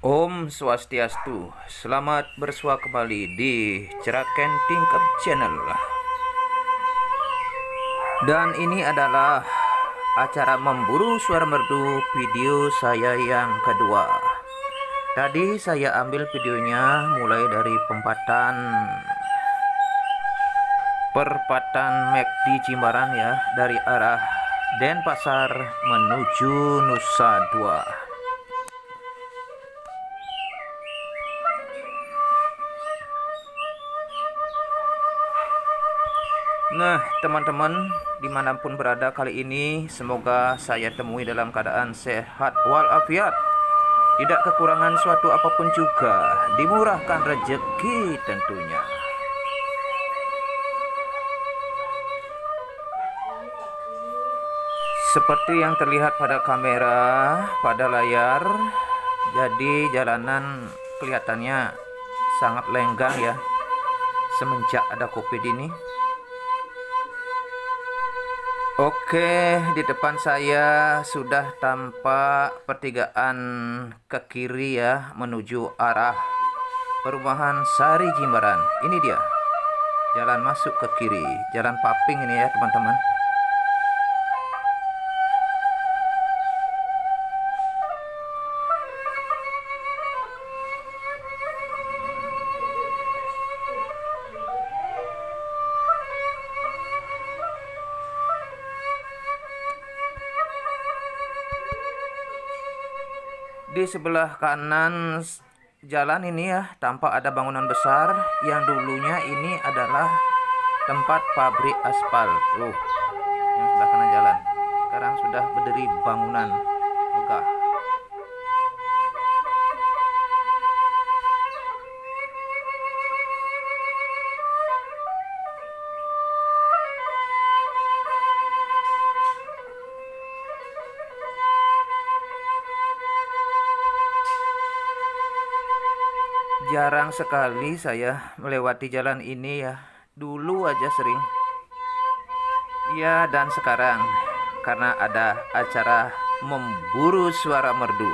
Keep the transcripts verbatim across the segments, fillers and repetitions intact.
Om Swastiastu, selamat bersua kembali di Ceraken Tingkep Channel. Dan ini adalah acara memburu suara merdu, video saya yang kedua. Tadi saya ambil videonya mulai dari pempatan perpatan Mek di Jimbaran ya, dari arah Denpasar menuju Nusa Dua. Nah, teman-teman, dimanapun berada kali ini, semoga saya temui dalam keadaan sehat walafiat, tidak kekurangan suatu apapun juga, dimurahkan rezeki tentunya. Seperti yang terlihat pada kamera, pada layar, jadi jalanan kelihatannya sangat lenggang ya, semenjak ada covid ini. Oke, di depan saya sudah tampak pertigaan ke kiri ya, menuju arah perumahan Sari Jimbaran. Ini dia, jalan masuk ke kiri, jalan paping ini ya, teman-teman. Di sebelah kanan jalan ini ya, tampak ada bangunan besar yang dulunya ini adalah tempat pabrik aspal. Tuh, yang sebelah kanan jalan. Sekarang sudah berdiri bangunan megah. Jarang sekali saya melewati jalan ini ya. Dulu aja sering. Ya, dan sekarang karena ada acara memburu suara merdu.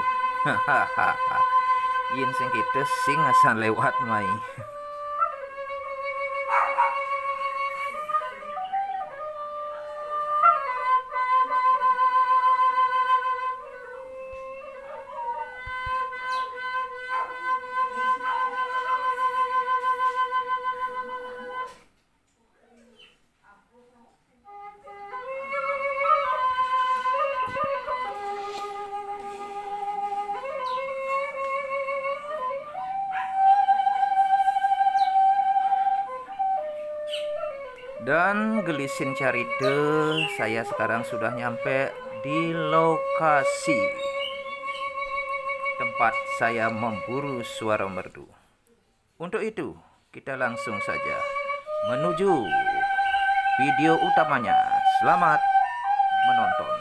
Yen sing kita sing asan lewat mai. Dan gelisin carita, saya sekarang sudah nyampe di lokasi tempat saya memburu suara merdu. Untuk itu, kita langsung saja menuju video utamanya. Selamat menonton.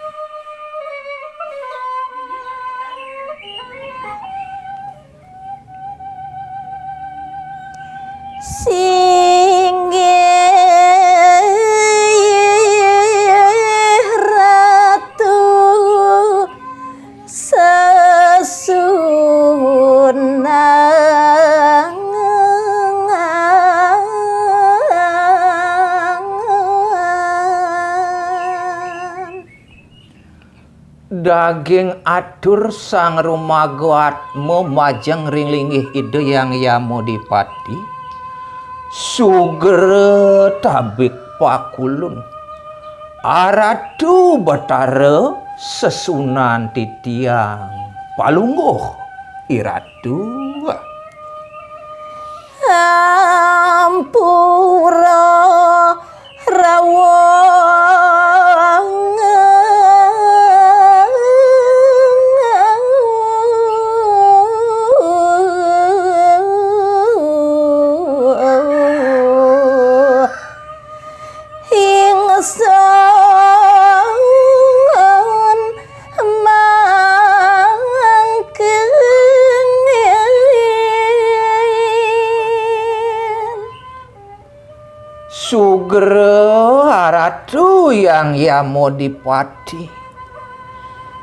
Singgih Ratu Sesunangan. Daging atur Sang Rumago Atma majeng ring linggih Ida Hyang Yama Dipati, sugra tabik pakulun. Aratu Batara sesunan titiang palungguh iratu. Ampura rawang. Ingsun mangkin. Sugra Ratu Hyang Yama Dipati.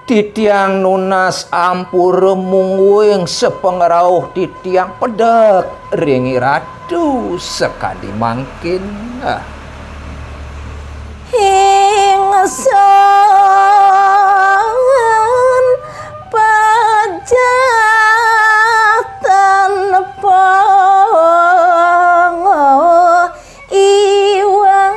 Titiang nunas ampura mungguing sapangrauh titiang pedek ring Ratu sakadi mangkin. Ingsun pajatan panguh iwang.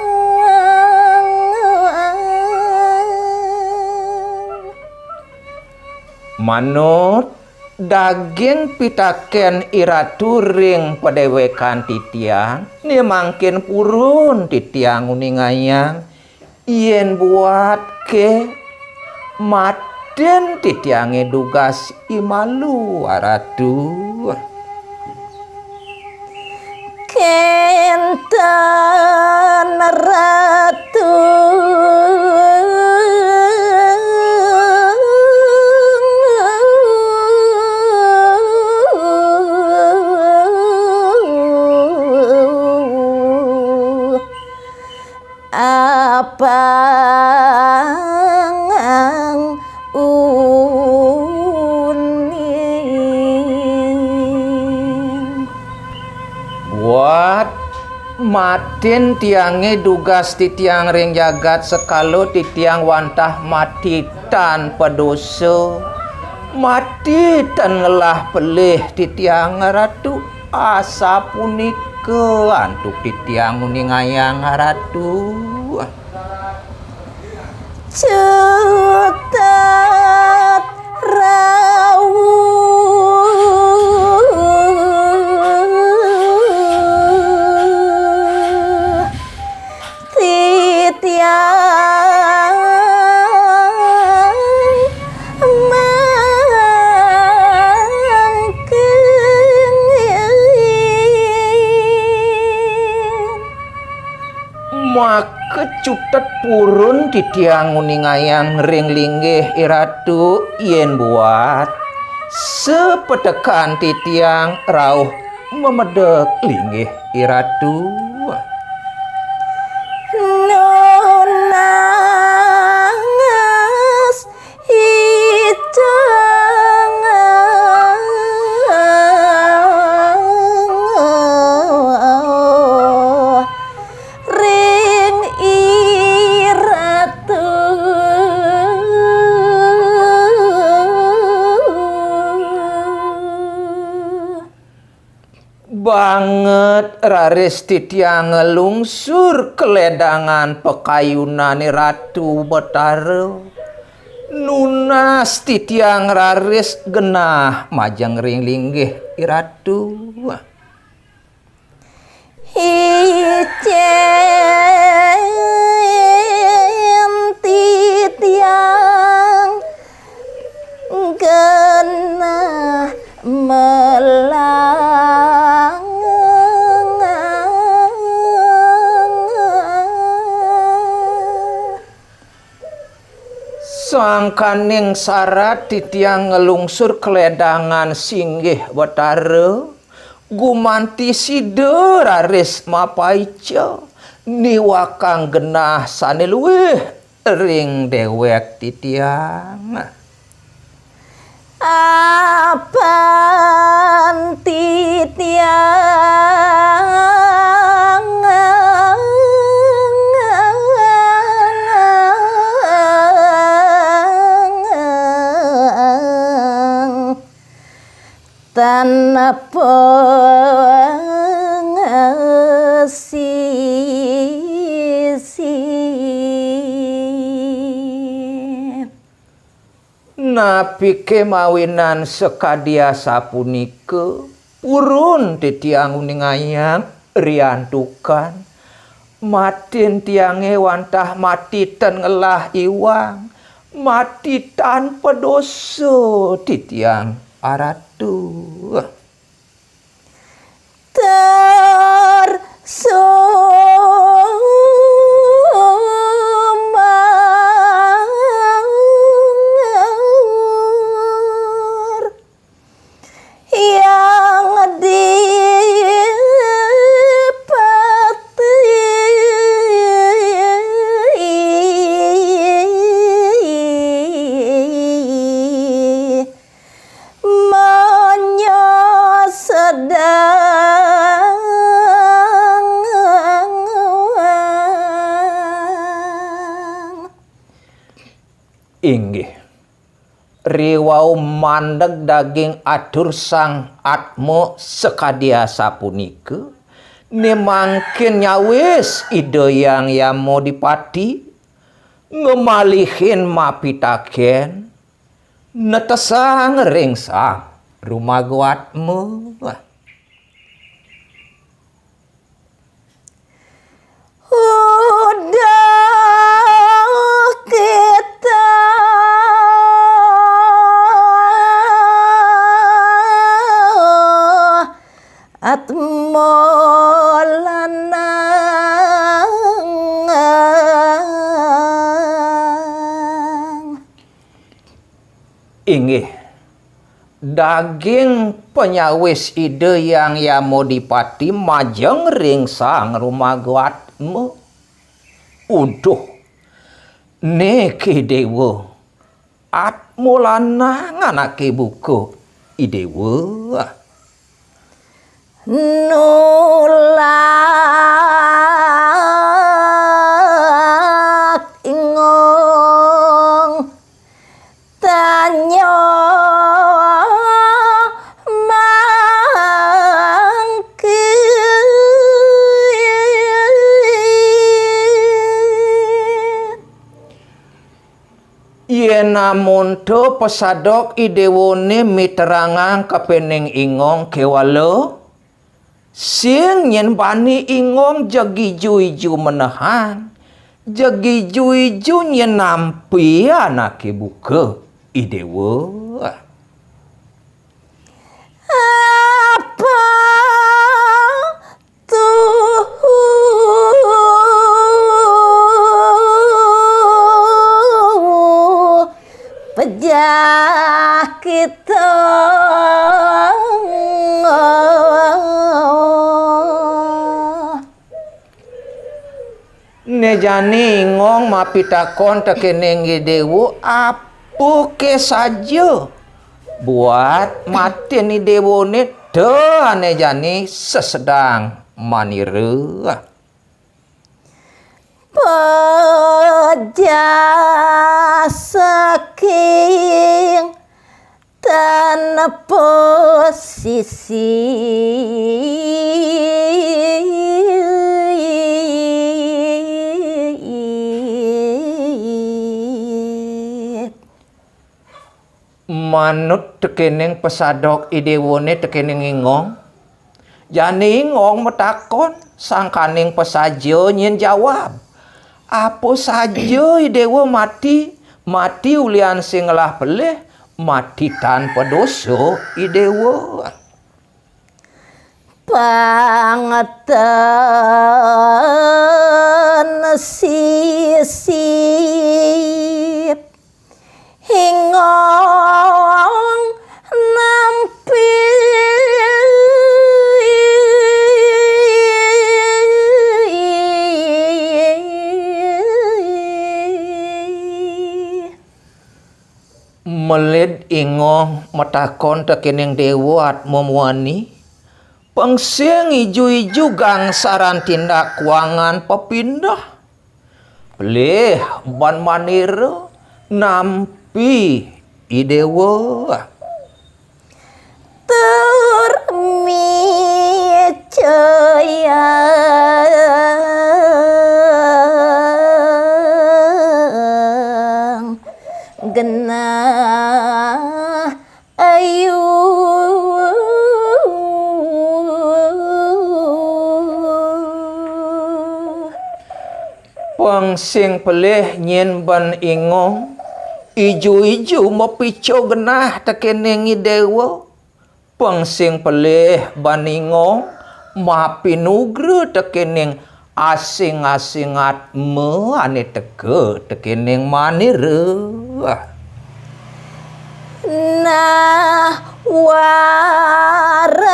Manut daging pitaken Iratu ring padéwékan titiang, né mangkin purun titiang nguningayang, yén buat ké matin titiangé dugas i malu, Ratu. Kénten Ratu. Apang uning. Buat matin tiangé dugas titiang ring jagat sekala titiang wantah mati tan padosa, mati tan ngelah pelih titiang Ratu. Asapunika antuk titiang nguningayang Ratu. Cutet rauh titiang mangkin. Maka cutet purun titiang nguningayang ring linggih Iratu, yén buat sapetekan titiang rauh mamedek linggih Iratu. Nunas icang ring Iratu. Banget raris titiang nglungsur kaledangan pakayunané Ratu Betara. Nunas titiang raris genah majeng ring linggih Iratu. Icén titiang genah melang. Sangkaning sarat titiang nglungsur kaledangan singgih Betara, gumanti sida raris mapaica niwakang genah sané luih ring déwék titiang. Apan titiang tan pangasih. Napiké mawinan sakadi asapunika, purun titiang nguningayang riantukan matin tiangé wantah mati tan ngelah iwang, mati tanpa dosa titiang Ratu. Tur sumanggur Hyang Adipati. Inggih. Riwau mandeg daging atur Sang Atma sakadi asapunika, ne mangkin nyawis Ida Hyang Yama Dipati ngemalihin mapitaken, netesang ring Sang Rumaga Atma. Uduh kita Atma lanang. Inggih, daging panyawis Ida Hyang Yama Dipati majeng ring Sang Rumaga Atma. Uduh, niki Déwa, atma lanang anaké buka, I Déwa. Nulak ingong tanya mangkin. Yén amonto pasadok I Déwané miterangang kapining ingong kéwala, sing nyén bani ingong jeg iju-iju menehang, jeg iju-iju nyén nampi anaké buka, I Déwa. Apa tuh pejah kita. Né jani ingong mapitakon tekéning I Déwa, apa ké saja buat matin I Déwané, té ané jani sesedang manira. Pejah saking tanpa sisi. Manut tekéning pasadok I Déwané tekéning ingong, jani ingong matakon, sangkaning pasaja nyén jawab. Apa saja I Déwa mati, mati ulihan sing ngelah pelih, mati tanpa dosa, I Déwa. Pangeten sisip ingong nampi. Melid ingong matakon tekéning Déwa Atma Muani, pang sing iju-iju gangsaran tindak kuangan pepindah. Pelih ban manira nampi I Déwa. Tur micayang genah ayu. Pang sing pelih nyén ban ingong, iju-iju mapica genah tekéning I Déwa. Pang sing pelih ban ingong, mapinugra tekéning asing-asing atma ané teka tekéning manira. Nah, warahan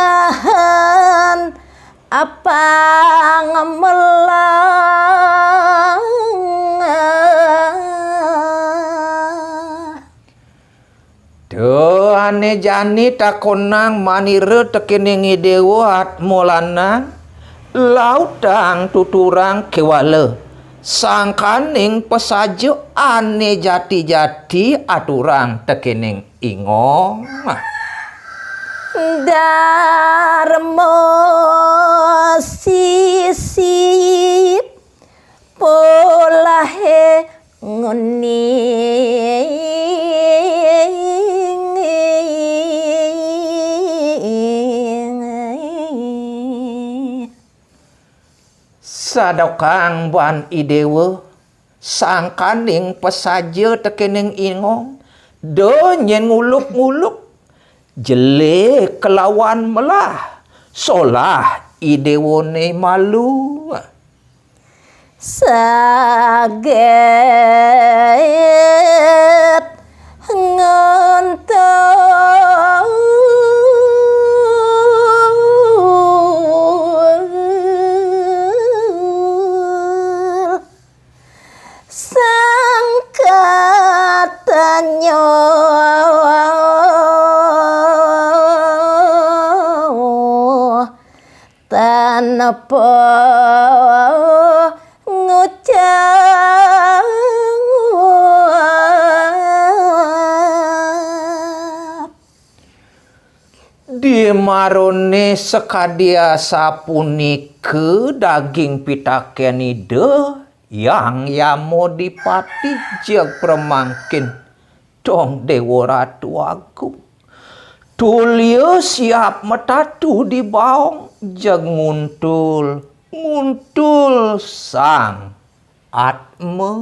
apang melang. Duh, ané jani takonang manira tekéning I Déwa Atma Lanang, lautang tuturang kéwala. Sangkaning pasaja ané jati-jati aturang tekening ingong. Darma sisip polahé ngening. Sadokang ban Idéwa, sangkaning pasaja tekening ingong, da nyén nguluk-nguluk, jelé kelawan melah, solah Idéwané malu. Saget ngontul sangkatanya tanpa ngucap. Di marané sakadi asapunika daging pitakén Ida Hyang Yama Dipati, jeg pramangkin, dong Déwa Ratu Agung. Tulia siap matatu di baong, jeg nguntul, nguntul Sang Atma.